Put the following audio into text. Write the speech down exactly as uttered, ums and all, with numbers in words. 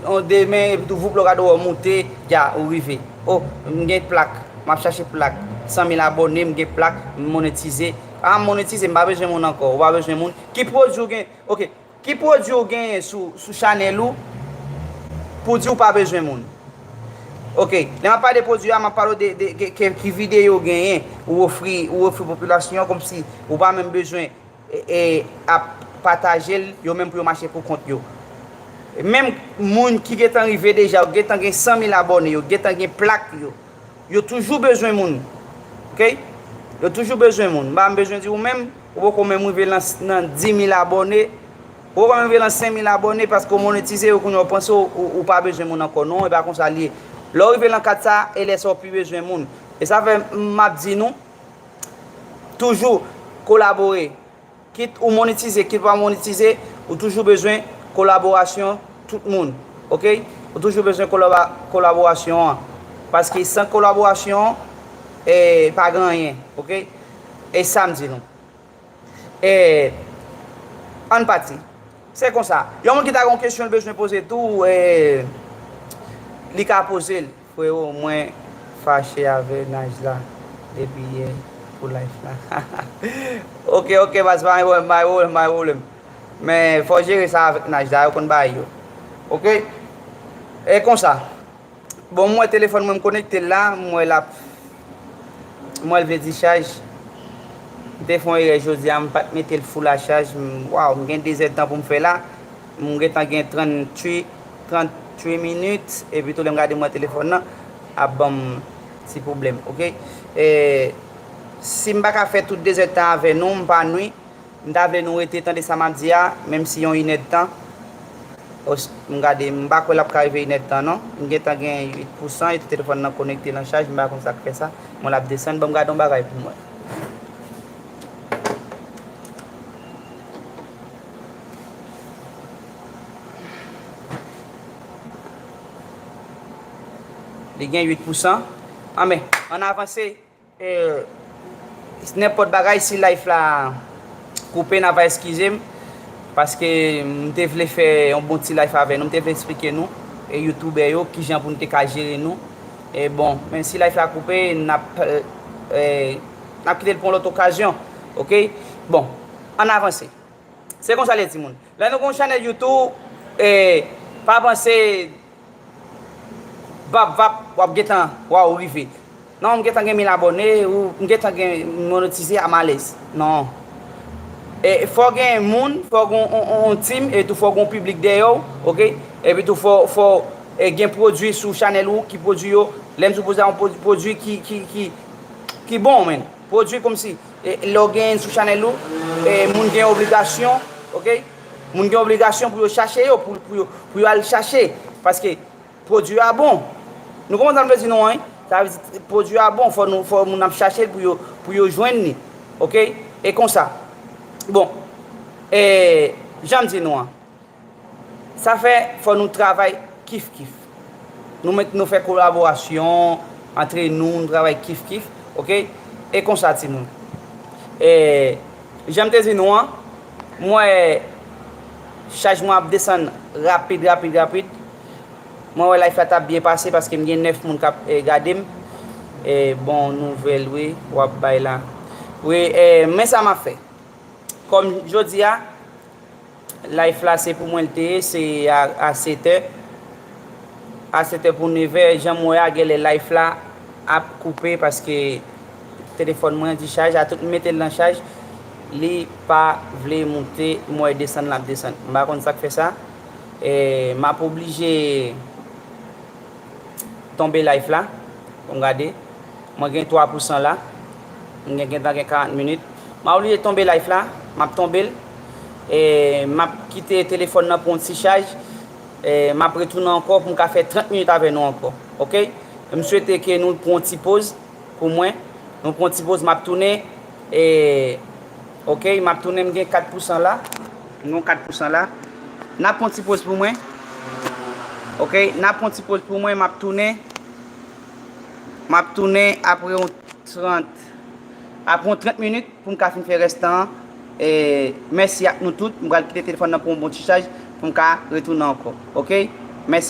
On demen, epi tou voup lè w gade w moute, dja, ou rive. O, m gen plak, m ap chache plak. San mil abòne, m gen plak, m monetize. A, m monetize, m pa bezwen moun ankò, ou pa bezwen moun. Ki pwodui w gen? Ok, ki pwodui w genyen sou, sou chanèl ou pou di w pa bezwen moun? Ok, lè m ap pale de pwodui a, m ap pale w de, de, de, ke, ki videyo w genyen, ou ofri, ou ofri popilasyon an kòmsi ou pa menm bezwen e, e ap pataje l, yo menm pou yo mache pou kont yo. Menm moun ki gentan rive deja, yo gentan gen san mil abòne, yo gentan gen plak yo, yo toujou bezwen moun. Ok? Yo toujou bezwen moun. M pa bezwen di ou menm, ou poko menm rive nan, nan dis mil abòne, ou poko menm rive nan senk mil abòne paske w monetize yo kounye a, ou panse w, ou, ou pa bezwen moun ankò. Non, e pa konsa l ye. Lè w rive nan kad sa, e lè sa w pi bezwen moun. E sa fè m ap di nou, toujou kolabore. Kit ou monetize, kit ou pa monetize, ou toujou bezwen kolaborasyon tout moun. Ok? Ou toujou bezwen kolaba-, kolaborasyon an. Paske san kolaborasyon, e, pa gen anyen. Ok? E sa m di nou. E, ann pati. Se konsa. Yon moun ki ta gen yon kesyon l bezwen poze tou, e, li ka poze l. Freo, mwen fache avè Najla depi yè pou live la. Ok, ok, baz, pa gen pwoblèm, pa gen pwoblèm, pa gen pwoblèm. Men fò w jere sa avèk Najla, yo konn bagay yo. Ok? E konsa. Bon, m wè telefòn mwen, m konekte l la, m wè l ap, m wè l vle dichaj. M te fè yon erè jodi a, m pa t mete l full a chaj. M, waw, m gen de zèdtan pou m fè la. M gentan gen tranntuit, tranntuit minit, epi tou lè m gade m wè telefòn nan ap ban m ti pwoblèm, ok? E, si m pa ka fè tout de zèdtan avè nou, m pa nwi, m ta vle nou rete tande sa m ap di a, menm si yon inèdtan. Os-, m gade, m pa kwè l ap ka rive inèdtan non. M gentan gen uit pousan, epi telefòn nan konekte nan chaj, m pa konn sa k fè sa. Bon, l ap desann, ban m gade yon bagay pou m wè. Li gen uit pousan. Anben, ann avanse. E, nenpòt bagay, si live la koupe, n a va eskize m. Paske m te vle fè yon bon ti live avè nou. M te vle eksplike nou, e, youtubè yo, kijan pou n te ka jere nou. E bon, men si live la koupe, n ap, e, n ap kite l pou yon lòt okazyon. Ok? Bon, ann avanse. Se konsa l ye, timoun. Lè nou gen yon chanèl YouTube, e, pa panse vap vap, w ap gentan, waw, rive. Non, m gentan gen mil abòne, ou m gentan gen monetize, a m alèz. Non. E fò gen moun, fò gen yon, yon, yon team, e tou fò gen yon piblik dèyè w, ok? Epi tou fò, fò, e, gen pwodui sou chanèl ou, ki pwodui yo, lè m sipoze a yon pwodui, pwodui ki, ki, ki, ki bon, menn. Pwodui kòmsi, e, lè w genyen sou chanèl ou, e, moun gen obligasyon, ok? Moun gen obligasyon pou yo chache yo, pou, pou yo, pou yo al chache. Paske pwodui a bon. Nou konprann sa m vle di nou an, wi? Sa vle di pwodui a bon, fò nou, fò moun ap chache l pou yo, pou yo jwenn li. Ok? E konsa. Bon, e, jan m di nou an, sa fè fò nou travay kif kif. Nou met, nou fè kolaborasyon antre nou, nou travay kif kif. Ok? E konsa, timoun. E, jan m te di nou an, m wè chaj mwen ap desann rapid, rapid, rapid. Mwen wè live la t ap byen pase paske m gen nèf moun k ap, e, gade m. E, bon nouvèl, wi, w ap bay la. Wi, e, men sa m ap fè. Kòm jodi a, live la se pou mwen l te ye, se a, a sèt è. A sèt è pou nèf è, jan m wè a, genlè live la ap koupe paske telefòn mwen an dichaj, a tout m mete l nan chaj, li pa vle moute, m wè desann l ap desann. M pa konn sa k fè sa. E, m ap oblije tonbe live la. Pou m gade. Mwen gen twa pousan la. Mwen gen, gentan gen karant minit. M ap oblije tonbe live la. M ap tonbe l. E, m ap kite telefòn nan pou yon ti chaj. E, m ap retounen ankò pou m ka fè trant minit avè nou ankò. Ok? M swete ke nou pran yon ti poz pou mwen. Nou pran yon ti poz, m ap tounen. E, ok, m ap tounen, m gen kat pousan la. M gen kat pousan la. N ap pran yon ti poz pou mwen. Ok, n ap pran yon ti poz pou mwen, m ap tounen. M ap tounen apre yon trant, apre yon trant minit pou m ka fin fè rèstan an. E, mèsi ak nou tout. M pral kite telefòn nan pou yon bon ti chaj pou m ka retounen ankò. Ok? Mèsi.